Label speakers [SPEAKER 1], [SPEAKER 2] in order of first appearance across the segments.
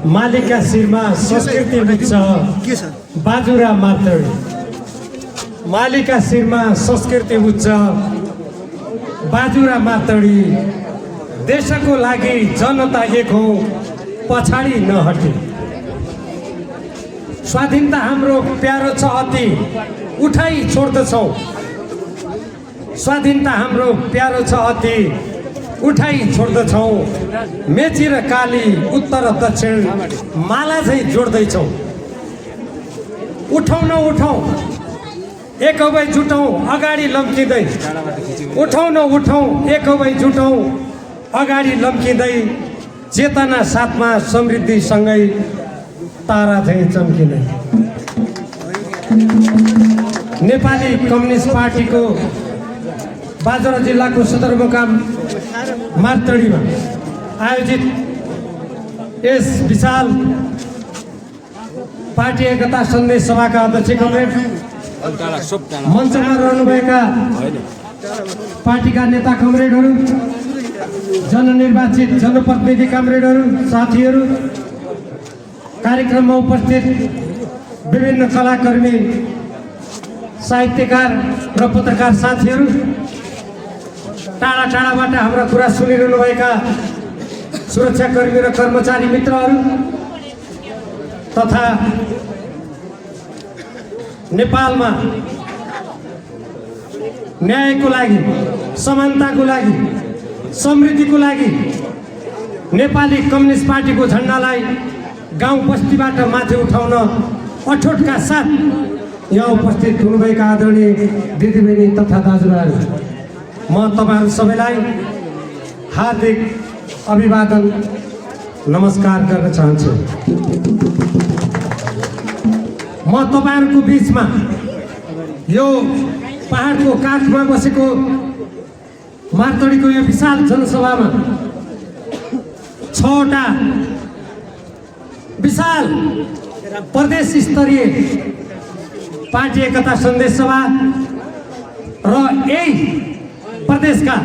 [SPEAKER 1] मालिका शिरमा संस्कृति बुझ्छ बाजुरा मार्तडी। मालिका शिरमा संस्कृति बुझ्छ बाजुरा मार्तडी। देशको लागि जनता एक हो, पछाडि नहटे। स्वाधीनता हाम्रो प्यारो छ अति, उठाइ छोड्दछौँ। स्वाधीनता हाम्रो प्यारो छ अति, उठाइ छोड्दछौँ। मेची र काली, उत्तर र दक्षिण माला झैँ जोड्दैछौँ। उठौँ न उठौँ, एक भई जुटौँ, अगाडि लम्किँदै। उठौँ न उठौँ, एक भई जुटौँ, अगाडि लम्किँदै। चेतना साथमा समृद्धिसँगै तारा झैँ चम्किँदै। नेपाली कम्युनिस्ट पार्टीको बाजुरा जिल्लाको सदरमुकाम मार्तडीमा आयोजित यस विशाल पार्टी एकता सन्देश सभाका अध्यक्ष कमरेड, मञ्चमा रहनुभएका पार्टीका नेता कमरेडहरू, जननिर्वाचित जनप्रतिनिधि कमरेडहरू, साथीहरू, कार्यक्रममा उपस्थित विभिन्न कलाकर्मी, साहित्यकार र पत्रकार साथीहरू, टाढा टाढाबाट हाम्रा कुरा सुनिरहनुभएका सुरक्षाकर्मी र कर्मचारी मित्रहरू तथा नेपालमा न्यायको लागि, समानताको लागि, समृद्धिको लागि नेपाली कम्युनिस्ट पार्टीको झन्डालाई गाउँ बस्तीबाट माथि उठाउन अठोटका साथ यहाँ उपस्थित हुनुभएका आदरणीय दिदीबहिनी तथा दाजुभाइहरू, म तपाईहरु सबैलाई हार्दिक अभिवादन नमस्कार गर्न चाहन्छु। म तपाईहरुको बीचमा यो पहाडको काखमा बसेको मार्तडीको यो विशाल जनसभामा 6 वटा विशाल प्रदेश स्तरीय पार्टी एकता सन्देश सभा र यही प्रदेशका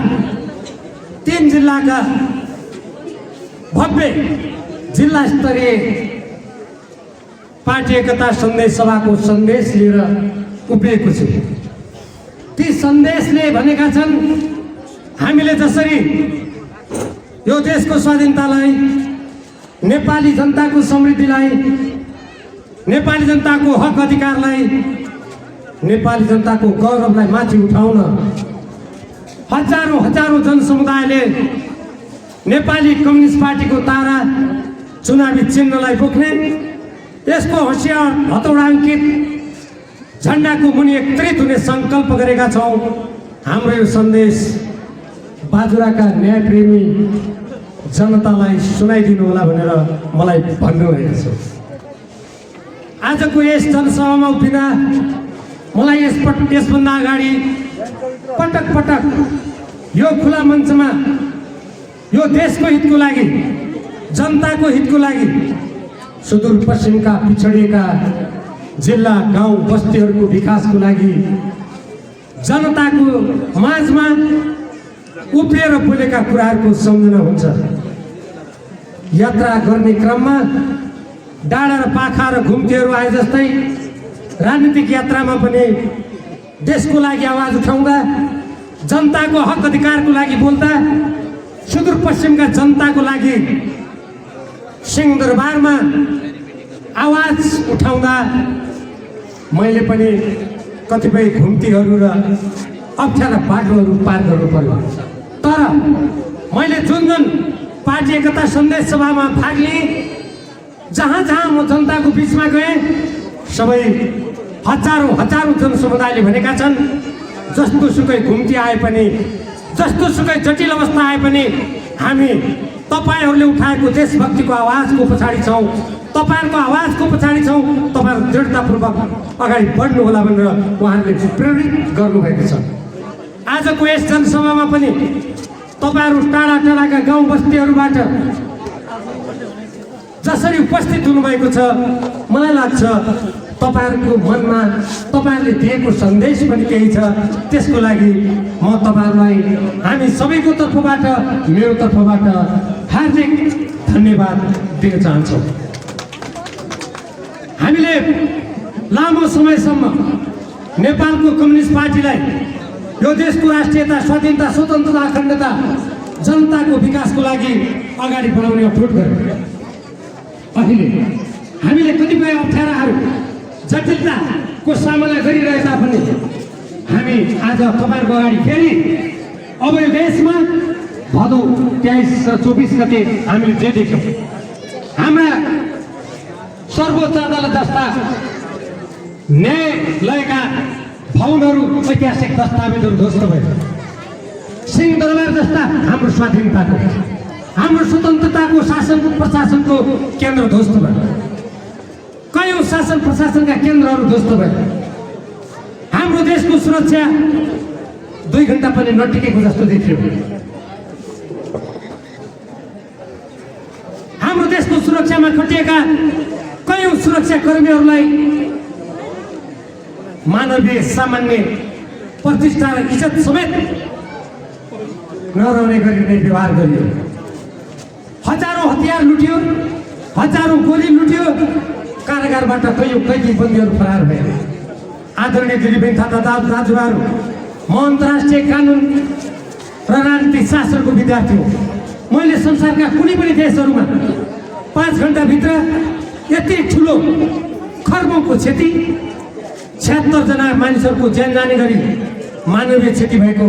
[SPEAKER 1] 3 जिल्लाका भव्य जिल्ला स्तरीय पार्टी एकता सन्देश सभाको सन्देश लिएर उभिएको छु। ती सन्देशले भनेका छन्, हामीले जसरी यो देशको स्वाधीनतालाई, नेपाली जनताको समृद्धिलाई, नेपाली जनताको हक अधिकारलाई, नेपाली जनताको गौरवलाई माथि उठाउन हजारौं जनसमुदायले नेपाली कम्युनिस्ट पार्टीको तारा चुनावी चिन्हलाई बोक्ने, यसको होशियार हतौडाङ्कित झन्डाको मुनि एकत्रित हुने संकल्प गरेका छौं। हाम्रो यो सन्देश बाजुराका न्यायप्रेमी जनतालाई सुनाइदिनु होला भनेर मलाई भन्नुभएको छ। आजको यस जनसभामा उभिँदा मलाई यसभन्दा अगाडि पटक पटक यो खुला मञ्चमा यो देशको हितको लागि, जनताको हितको लागि, सुदूरपश्चिमका पिछडिएका जिल्ला गाउँ बस्तीहरूको विकासको लागि जनताको माझमा उभिएर बोलेका कुराहरूको सम्झना हुन्छ। यात्रा गर्ने क्रममा डाँडा र पाखा र घुम्तीहरू आए जस्तै राजनीतिक यात्रामा पनि देशको लागि आवाज उठाउँदा, जनताको हक अधिकारको लागि बोल्दा, सुदूरपश्चिमका जनताको लागि सिंहदरबारमा आवाज उठाउँदा मैले पनि कतिपय घुम्तीहरू र अप्ठ्यारा बाटोहरू पार गर्नु पर्यो। तर मैले जुन पार्टी एकता सन्देश सभामा भाग लिएँ, जहाँ जहाँ म जनताको बीचमा गएँ, सबै हजारौं जनसमुदायले भनेका छन्, जस्तो सुकै घुम्ती आए पनि, जस्तो सुकै जटिल अवस्था आए पनि हामी तपाईहरूले उठाएको देशभक्तिको आवाजको पछाडि छौँ, तपाईहरूको आवाजको पछाडि छौँ, तपाईहरू दृढतापूर्वक अगाडि बढ्नु होला भनेर उहाँहरूले प्रेरित गर्नुभएको छ। आजको यस जनसभामा पनि तपाईहरू टाढा टाढाका गाउँ बस्तीहरूबाट जसरी उपस्थित हुनुभएको छ, मलाई लाग्छ तपाईहरुको मनमा तपाईहरुले दिएको सन्देश पनि केही छ। त्यसको लागि म तपाईहरुलाई हामी सबैको तर्फबाट मेरो तर्फबाट हार्दिक धन्यवाद दिन चाहन्छु। हामीले लामो समयसम्म नेपालको कम्युनिस्ट पार्टीलाई यो देशको राष्ट्रियता, स्वाधीनता, स्वतन्त्रता, अखण्डता, जनताको विकासको लागि अगाडि बढाउने अठोट गर्यौं। अहिले हामीले कतिपय अप्ठ्याराहरू, जटिलताको सामना गरिरहे तापनि हामी आज तपाईहरुको अगाडि फेरि अब यो देशमा भदौ 23 र 24 गते हामीले जे देख्यौं, हाम्रा सर्वोच्च अदालत जस्ता न्यायालयका भवनहरू, ऐतिहासिक दस्तावेजहरू ध्वस्त भए। सिंहदरबार जस्ता हाम्रो स्वाधीनताको, हाम्रो स्वतन्त्रताको शासन प्रशासनको केन्द्र ध्वस्त भयो। कयौं शासन प्रशासनका केन्द्रहरू ध्वस्त भए। हाम्रो देशको सुरक्षा 2 घण्टा पनि नटिकेको जस्तो देखियो। हाम्रो देशको सुरक्षामा खटिएका कयौं सुरक्षा कर्मीहरूलाई मानवीय सामान्य प्रतिष्ठा र इज्जत समेत नरहने गरिने व्यवहार गरियो। हजारौं हतियार लुटियो, हजारौं गोली लुटियो, कारागारबाट कयौं कैदी बन्दीहरू फरार भए। आदरणीय दिलीबेन थापा दाजुभाइहरू, म अन्तर्राष्ट्रिय कानुन र राजनीतिक शास्त्रको विद्यार्थी हो। मैले संसारका कुनै पनि देशहरूमा 5 घण्टाभित्र यति ठुलो खर्बौंको क्षति, 76 जना मानिसहरूको ज्यान जाने गरी मानवीय क्षति भएको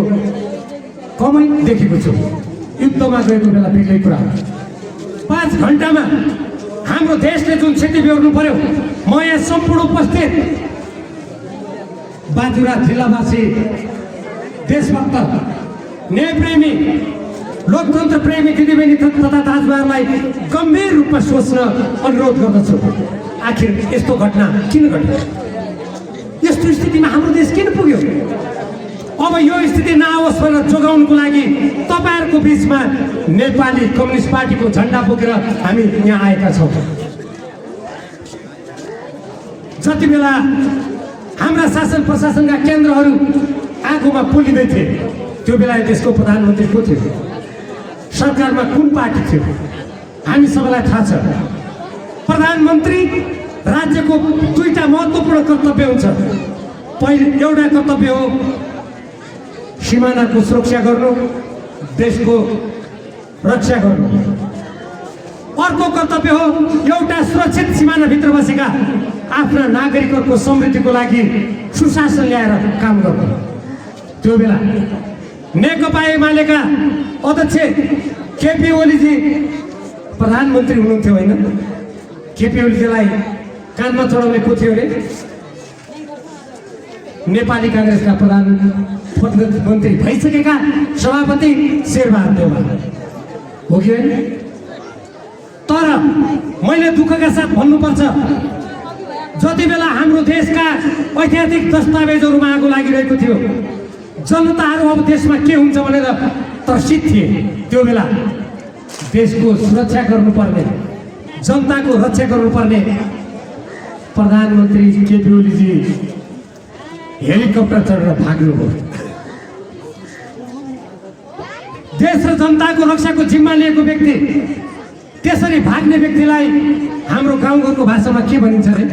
[SPEAKER 1] कमै देखेको छु। युद्धमा गएको बेला बेग्लै कुरा हो। 5 घण्टामा हाम्रो देशले जुन क्षति बेहोर्नु पर्यो, म यहाँ सम्पूर्ण उपस्थित बाजुरा जिल्लावासी, देशभक्त, न्यायप्रेमी, लोकतन्त्र प्रेमी दिदीबहिनी तथा दाजुभाइहरूलाई गम्भीर रूपमा सोच्न अनुरोध गर्दछु। आखिर यस्तो घटना किन घट्यो? यस्तो स्थितिमा हाम्रो देश किन पुग्यो? अब यो स्थिति नआओस् भनेर जोगाउनको लागि तपाईहरुको बीचमा नेपाली कम्युनिस्ट पार्टीको झण्डा बोकेर हामी यहाँ आएका छौँ। जति बेला हाम्रा शासन प्रशासनका केन्द्रहरू आगोमा पोलिँदै थिए, त्यो बेला देशको प्रधानमन्त्री को थियो? सरकारमा कुन पार्टी थियो? हामी सबैलाई थाहा छ। प्रधानमन्त्री राज्यको 2टा महत्त्वपूर्ण कर्तव्य हुन्छ। पहिलो एउटा कर्तव्य हो सीमानाको सुरक्षा गर्नु, देशको रक्षा गर्नु। अर्को कर्तव्य हो एउटा सुरक्षित सीमानाभित्र बसेका आफ्ना नागरिकहरूको समृद्धिको लागि सुशासन ल्याएर काम गर्नु। त्यो बेला नेकपा एमालेका अध्यक्ष केपी ओलीजी प्रधानमन्त्री हुनुहुन्थ्यो होइन? केपी ओलीजीलाई कानमा चढाउने को थियो अरे? नेपाली कांग्रेसका प्रधानमन्त्री भइसकेका सभापति शेरबहादुर देउवा हो कि होइन? तर मैले दुःखका साथ भन्नुपर्छ, जति बेला हाम्रो देशका ऐतिहासिक दस्तावेजहरूमा आगो लागिरहेको थियो, जनताहरू अब देशमा के हुन्छ भनेर त्रसित थिए। त्यो बेला देशको सुरक्षा गर्नुपर्ने, जनताको रक्षा गर्नुपर्ने प्रधानमन्त्री केपी ओलीजी हेलिकप्टर चढेर भाग्नुभयो। देश र जनताको रक्षाको जिम्मा लिएको व्यक्ति, त्यसरी भाग्ने व्यक्तिलाई हाम्रो गाउँघरको भाषामा के भनिन्छ रे?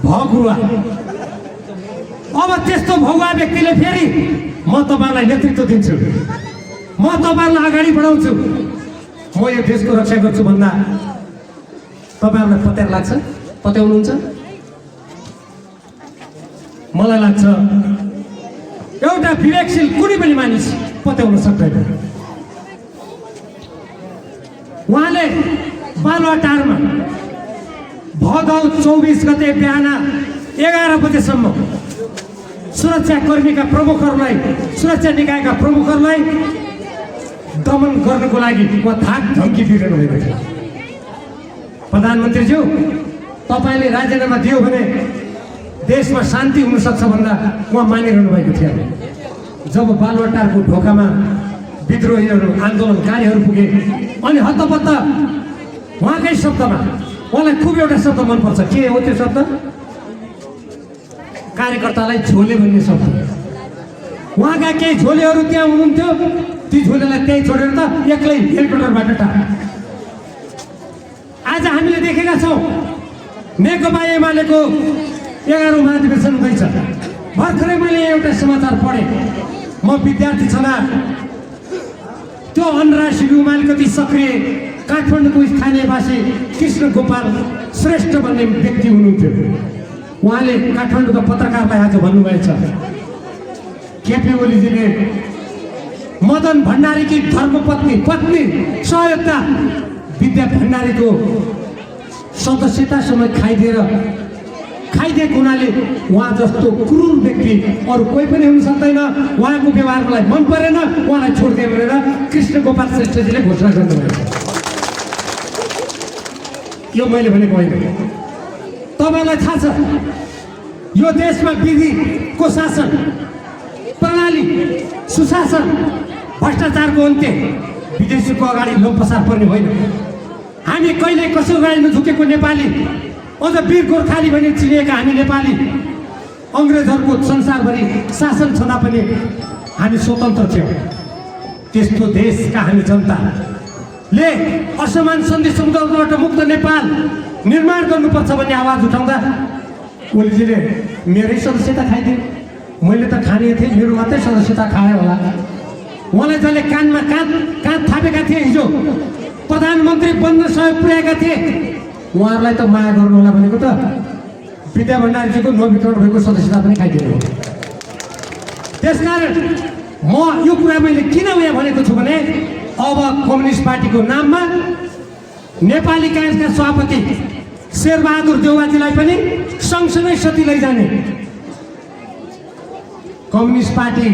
[SPEAKER 1] भगुवा। अब त्यस्तो भगुवा व्यक्तिले फेरि म तपाईहरुलाई नेतृत्व दिन्छु, म तपाईहरुलाई अगाडि बढाउँछु, म यो देशको रक्षा गर्छु भन्दा तपाईहरुलाई पत्यार लाग्छ? पत्याउनुहुन्छ? मलाई लाग्छ एउटा विवेकशील कुनै पनि मानिस पत्याउन सक्दैन। उहाँले बालुवाटारमा भदौ 24 गते बिहान 11 बजेसम्म सुरक्षा कर्मीका प्रमुखहरूलाई, सुरक्षा निकायका प्रमुखहरूलाई दमन गर्नको लागि उहाँ थाक धम्की दिइरहनु भएको थियो। प्रधानमन्त्रीज्यू, तपाईले राजीनामा दियो भने देशमा शान्ति हुन सक्छ भन्दा उहाँ मानिरहनु भएको थियो। जब बालुवाटारको ढोकामा विद्रोहीहरू, आन्दोलनकारीहरू पुगे अनि हत्तपत्त उहाँकै शब्दमा उहाँलाई खुब एउटा शब्द मनपर्छ। के हो त्यो शब्द? कार्यकर्तालाई झोले भन्ने शब्द। उहाँका केही झोलेहरू त्यहाँ हुनुहुन्थ्यो, ती झोलेलाई त्यही छोडेर त एक्लै हेलिकप्टरबाट टाढा। आज हामीले देखेका छौँ नेकपा एमालेको 11औं महाधिवेशन हुँदैछ। भर्खरै मैले एउटा समाचार पढेँ। म विद्यार्थी छँदा त्यो अनराशी रुमाल कति सक्रिय काठमाडौँको स्थानीयवासी कृष्ण गोपाल श्रेष्ठ भन्ने व्यक्ति हुनुहुन्थ्यो। उहाँले काठमाडौँका पत्रकारलाई आज भन्नुभएछ, केपी ओलीजीले मदन भण्डारीकी धर्मपत्नी सहयोगता विद्या भण्डारीको सदस्यता समय खाइदिएको हुनाले उहाँ जस्तो क्रूर व्यक्ति अरू कोही पनि हुन सक्दैन, उहाँको व्यवहार मलाई मन परेन, उहाँलाई छोडिदिए भनेर कृष्ण गोपाल श्रेष्ठजीले घोषणा गर्नुभएको। यो मैले भनेको होइन। तपाईँलाई थाहा छ यो देशमा विधिको शासन प्रणाली, सुशासन, भ्रष्टाचारको अन्त्य विदेशीको अगाडि लोकपसार पर्ने होइन। हामी कहिले कसो अगाडि नझुकेको नेपाली, अझ वीर गोर्खाली भने चिनिएका हामी नेपाली अङ्ग्रेजहरूको संसारभरि शासन छँदा पनि हामी स्वतन्त्र थियौँ। त्यस्तो देशका हामी जनताले असमान सन्धि समुदायबाट मुक्त नेपाल निर्माण गर्नुपर्छ भन्ने आवाज उठाउँदा ओलीजीले मेरै सदस्यता खाइदियो। मैले त खाने थिएँ, मेरो मात्रै सदस्यता खाएँ होला। उहाँलाई जसले कानमा काँध थापेका थिए, हिजो प्रधानमन्त्री बन्न सहयोग पुर्याएका थिए, उहाँहरूलाई त माया गर्नु होला भनेको त विद्या भण्डारीजीको नवीकरण भएको सदस्यता पनि खाइदिनु हो। त्यसकारण म यो कुरा मैले किन यहाँ भनेको छु भने अब कम्युनिस्ट पार्टीको नाममा नेपाली काङ्ग्रेसका सभापति शेरबहादुर देउवाजीलाई पनि सँगसँगै सती लैजाने। कम्युनिस्ट पार्टी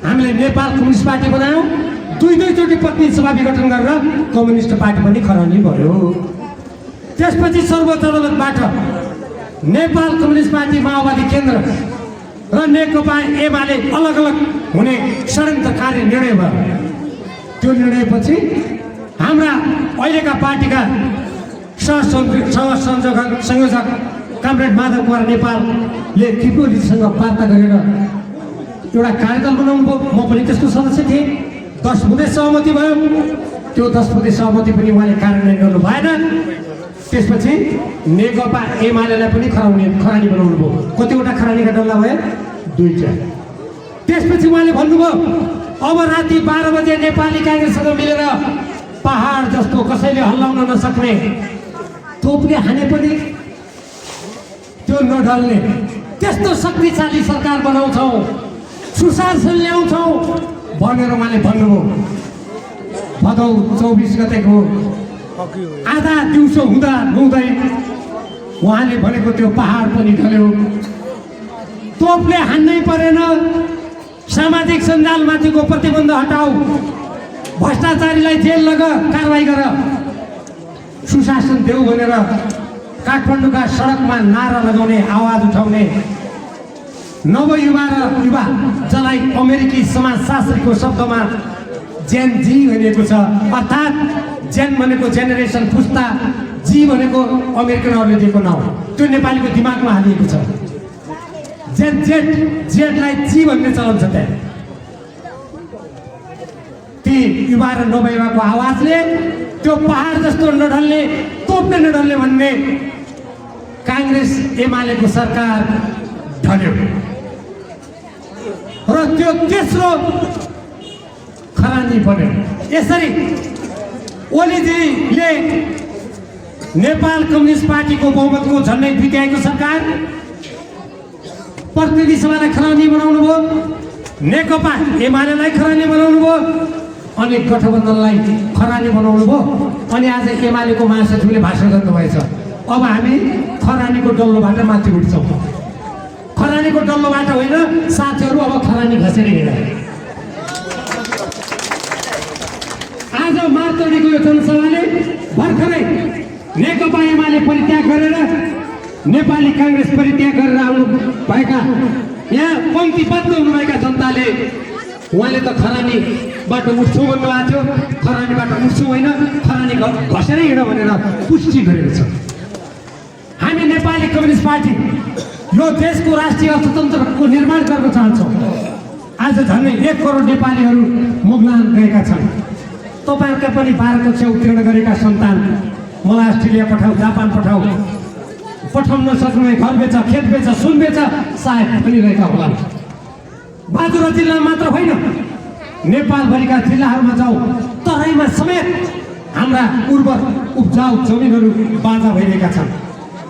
[SPEAKER 1] हामीले नेपाल कम्युनिस्ट पार्टी बनायौँ, दुईचोटि प्रतिनिधि सभा विघटन गरेर कम्युनिस्ट पार्टी पनि खरानी भयो। त्यसपछि सर्वोच्च अदालतबाट नेपाल कम्युनिस्ट पार्टी माओवादी केन्द्र र नेकपा एमाले अलग अलग हुने षड्यन्त्रकारी निर्णय भयो। त्यो निर्णयपछि हाम्रा अहिलेका पार्टीका संयोजक कमरेड माधव कुमार नेपालले केपी ओलीसँग वार्ता गरेर एउटा कार्यदल बनाउनु भयो। म पनि त्यसको सदस्य थिएँ। 10 बुँदे सहमति भयो। त्यो 10 बुँदे सहमति पनि उहाँले कार्यान्वयन गर्नु भएन। त्यसपछि नेकपा एमालेलाई पनि खरानी बनाउनु भयो। कतिवटा खरानीका डल्ला भए? 2टा। त्यसपछि उहाँले भन्नुभयो अब राति 12 बजे नेपाली काङ्ग्रेससँग मिलेर पहाड जस्तो कसैले हल्लाउन नसक्ने तोपले हाने पनि त्यो नढल्ने त्यस्तो शक्तिशाली सरकार बनाउँछौँ, सुशासन ल्याउँछौँ भनेर उहाँले भन्नुभयो। भदौ 24 गतेको आधा दिउँसो हुँदा उहाँले भनेको त्यो पहाड पनि ढल्यो। तोपले हान्नै परेन, सामाजिक सञ्जालमाथिको प्रतिबन्ध हटाऊ, भ्रष्टाचारीलाई जेल लग, कारवाही गर, सुशासन देऊ भनेर काठमाडौँका सडकमा नारा लगाउने, आवाज उठाउने नवयुवा र युवा जसलाई अमेरिकी समाजशास्त्रीको शब्दमा जेन जी भनिएको छ। अर्थात् जेन भनेको जेनेरेसन पुस्ता, जी भनेको अमेरिकनहरूले दिएको नाउँ, त्यो नेपालीको दिमागमा हालिएको छ। जेडलाई जी भन्ने चलन छ। त्यहाँ ती युवा र नवयुवाको आवाजले त्यो पहाड जस्तो नढल्ने, तोप्ने नढल्ने भन्ने काङ्ग्रेस एमालेको सरकार ढल्यो र त्यो तेस्रो खरानी बन्यो। यसरी ओलीजीले नेपाल कम्युनिस्ट पार्टीको बहुमतको झन्डै बित्याएको सरकार प्रतिनिधि सभालाई खरानी बनाउनु भयो, नेकपा एमालेलाई खरानी बनाउनु भयो, अनि गठबन्धनलाई खरानी बनाउनु भयो। अनि आज एमालेको महासचिवले भाषण गर्नुभएछ, अब हामी खरानीको डल्लोबाट माथि उठ्छौँ। खरानीको डल्लोबाट होइन साथीहरू, अब खरानी घसेर हिँड। आज मार्तडीको यो जनसभाले भर्खरै नेकपा एमाले परित्याग गरेर नेपाली काङ्ग्रेस परित्याग गरेर आउनु भएका यहाँ पङ्क्तिबद्ध हुनुभएका जनताले उहाँले त खरानीबाट उठ्छु भन्नुभएको थियो, खरानीबाट उठ्छु होइन, खरानी घसेरै हिँड भनेर पुष्टि गरेको छ। नेपाली कम्युनिस्ट पार्टी यो देशको राष्ट्रिय अर्थतन्त्रको निर्माण गर्न चाहन्छौँ। आज झन्डै 1 करोड नेपालीहरू मुगलान गएका छन्। तपाईँहरूका पनि 12 कक्षा उत्तीर्ण गरेका सन्तान मलाई अस्ट्रेलिया पठाऊ, जापान पठाऊ, पठाउन नसक्ने घर बेच, खेत बेच, सुन बेच सायद भनिरहेका होला। बाजुरा जिल्ला मात्र होइन, नेपालभरिका जिल्लाहरूमा जाऊ, तराईमा समेत हाम्रा उर्वर उब्जाउ जमिनहरू बाजा भइरहेका छन्।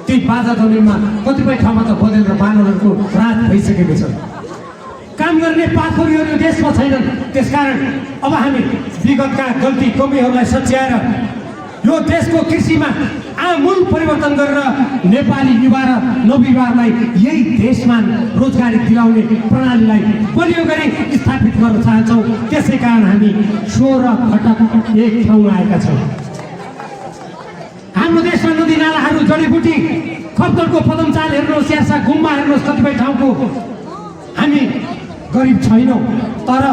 [SPEAKER 1] ती बाजा जमिनमा कतिपय ठाउँमा त बदल र बानरहरूको राज भइसकेको छ। काम गर्ने पाखुरीहरू देशमा छैनन्। त्यसकारण अब हामी विगतका गल्ती कमीहरूलाई सच्याएर यो देशको कृषिमा आमूल परिवर्तन गरेर नेपाली युवा र नवयुवाहरूलाई यही देशमा रोजगारी दिलाउने प्रणालीलाई बलियो गरी स्थापित गर्न चाहन्छौँ। त्यसै कारण हामी 16 घटक एक ठाउँमा आएका छौँ। हाम्रो देशमा नदी नालाहरू, जडीबुटी, खप्तरको पदमचाल हेर्नुहोस्, स्यासा गुम्बा हेर्नुहोस्, कतिपय ठाउँको हामी गरिब छैनौँ, तर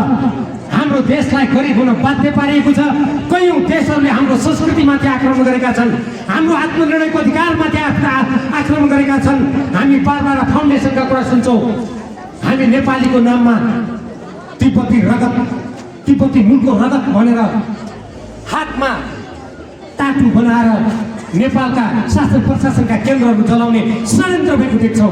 [SPEAKER 1] हाम्रो देशलाई गरिब हुन बाध्य पारिएको छ। कयौँ देशहरूले हाम्रो संस्कृतिमाथि आक्रमण गरेका छन्, हाम्रो आत्मनिर्णयको अधिकारमाथि आक्रमण गरेका छन्। हामी बार फाउन्डेसनका कुरा सुन्छौँ। हामी नेपालीको नाममा तिब्बती रगत, तिब्बती मूलको रगत भनेर हातमा टाटु बनाएर नेपालका शासन प्रशासनका केन्द्रहरू जलाउने षड्यन्त्र भएको देख्छौँ।